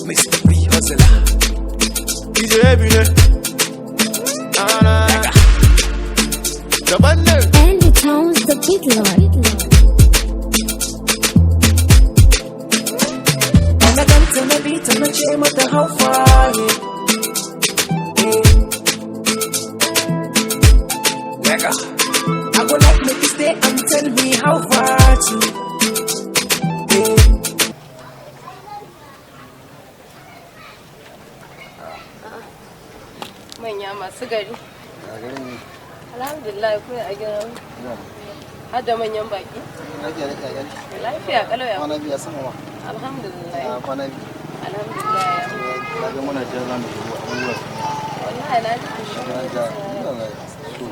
Mr. B Hustler. DJ Ebile. Nana. Daban ne. Andy Towns, the big lord. Na ganta, na bi ta, na ce mata, "How far?" Yeah. Nigga. I go like make you stay and tell me how far to. Yeah. Manya masu gari. Alhamdulillah, kuna a gidan har da manyan baki. Lafiya kalau, ya? Kwana biyu sama ma. Alhamdulillah. Kwana biyu. Alhamdulillah. Na ga muna jira za mu shigo abubuwa. Wallahi na ji ku shi. Na ja wallahi so.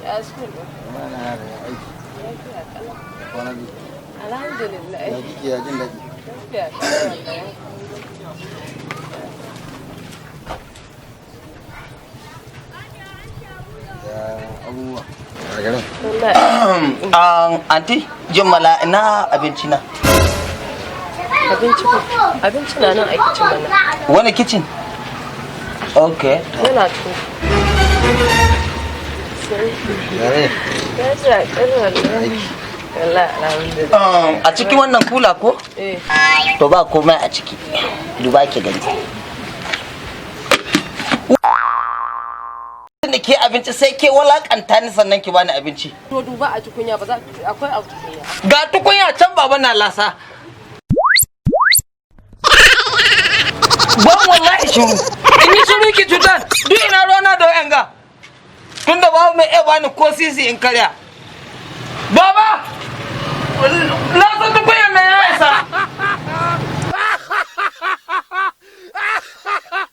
Ya school? Amma na da aiki. Lafiya kalau. Kwana biyu. Alhamdulillah. Ya kike, ya jin daɗi? Lafiya kalau wallahi. Ya abubuwa a garin? Wallahi. Anti Jummala, ina abinci na? Abinci ko? Abinci na nan a kicin mana. Wani kitchen? Okay. Yana to. Yare. Ya ji a kalau wallahi. Wallahi alhamdulillah. A cikin wannan kula ko? Eh. To, ba komai a ciki. Duba ki gani. Da ke abinci sai ke walakanta ni, sannan ki bani abinci. To, duba a tukunya, ba za akwai a tukunya. Ga tukunya can, baba na lasa. Ban wallahi shiru. In yi shiru ki cutar, duk ina ruwana da wayan ga. Tunda babu mai iya bani ko sisi in karya. Baba! Na san